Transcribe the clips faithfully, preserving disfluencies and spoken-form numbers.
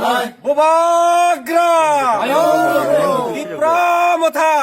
Bubagra! Tipra Motha!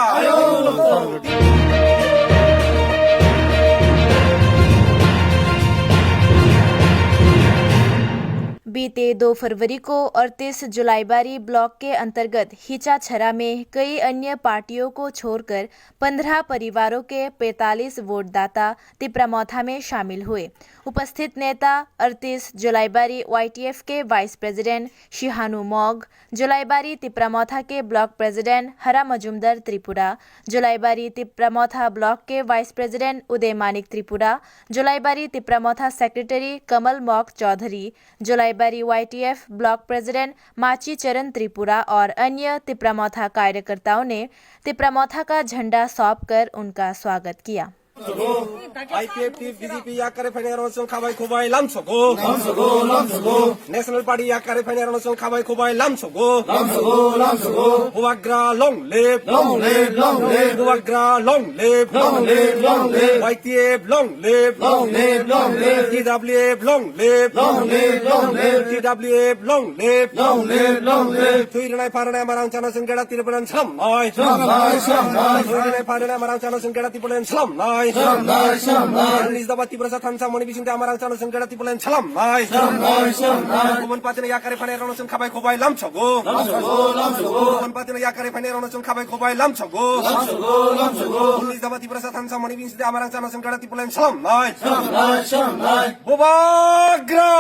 बीते दो फरवरी को अड़तीस जुलाईबारी ब्लॉक के अंतर्गत हिचा छरा में कई अन्य पार्टियों को छोड़कर पन्द्रह परिवारों के पैंतालीस वोटदाता तिप्रा मोथा में शामिल हुए। उपस्थित नेता अड़तीस जुलाईबारी वाईटीएफ के वाइस प्रेसिडेंट शिहानु मग, जुलाईबारी तिप्रा मोथा के ब्लॉक प्रेसिडेंट हरा मजुमदार त्रिपुरा, जुलाईबारी तिप्रा मोथा ब्लॉक के वाइस प्रेसिडेंट उदय मानिक त्रिपुरा, जुलाईबारी तिप्रा मोथा सेक्रेटरी कमल मग चौधरी, जुलाईबारी वाईटीएफ ब्लॉक प्रेसिडेंट माची चरण त्रिपुरा और अन्य तिप्रा मोथा कार्यकर्ताओं ने तिप्रा मोथा का झंडा सौंपकर उनका स्वागत किया। Aipiepti, bijepi yakari phainai rano chwng khabai khubai lamsogo. Lamsogo, lamsogo. National Party yakari phainai rano chwng khabai khubai lamsogo. Lamsogo, lamsogo. Bubagra long live. Long live, long live. Bubagra long live. Long live, long live. Y T F long live. Long live, long live. T W F long live. Long live, long live. T W F long live. Long live, long live. Thwi rwnai pha rwnai amarang chana chwng geda Tripura ni salam nai. Salam nai, salam nai. Thwi rwnai pha rwnai amarang chana chwng geda Tripura ni salam nai. Salam nai, salam nai. Nijda ba Tiprasa thansa mani bisingte amarang chana chwng geda Tripura ni salam nai. Salam nai, salam nai. Kubun patino yakari phainai rano chwng khabai khubai lamsogo. Lamsogo, lamsogo. Kubun patino yakari phainai rano chwng khabai khubai lamsogo. Lamsogo, lamsogo. Nijda ba Tiprasa thansa mani bisingte amarang chana chwng geda Tripura ni salam nai. Salam nai, salam nai. Bubagra!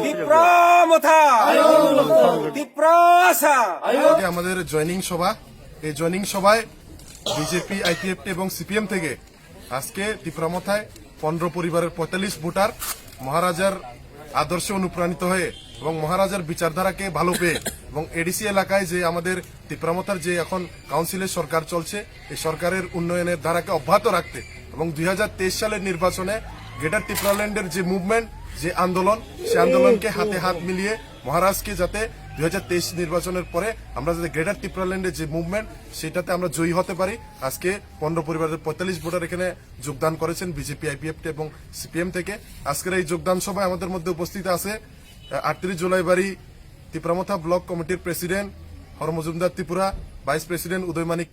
Tipra Motha! Tiprasa! আজকে আমাদের জয়েনিং সভা, এই জয়েনিং সভায় BJP, IPFT এবং সিপিএম থেকে আজকে তিপ্রা মথায় পনেরো পরিবারের পঁয়তাল্লিশ ভোটার মহারাজার আদর্শে অনুপ্রাণিত হয়ে এবং মহারাজার বিচারধারাকে ভালো পেয়ে এবং এডিসি এলাকায় যে আমাদের তিপ্রা মথার যে এখন কাউন্সিলের সরকার চলছে, এই সরকারের উন্নয়নের ধারাকে অব্যাহত রাখতে এবং দুই হাজার তেইশ সালের নির্বাচনে গ্রেটার টিপ্রাল্যান্ডের যে মুভমেন্ট, যে আন্দোলন, সেই আন্দোলনকে হাতে হাত মিলিয়ে মহারাজকে যাতে দুই হাজার তেইশ নির্বাচনের পরে আমরা যাতে গ্রেটার টিপ্রাল্যান্ডের যে মুভমেন্ট, সেটাতে আমরা জয়ী হতে পারি। আজকে পনেরো পরিবারের পঁয়তাল্লিশ ভোটার এখানে যোগদান করেছেন বিজেপি, আইপিএফটি এবং সিপিএম থেকে। আজকের এই যোগদান সভায় আমাদের মধ্যে উপস্থিত আছে আটত্রিশ জুলাই বাড়ি তিপ্রা মথা ব্লক কমিটির প্রেসিডেন্ট হর মজুমদার ত্রিপুরা, ভাইস প্রেসিডেন্ট উদয় মানিক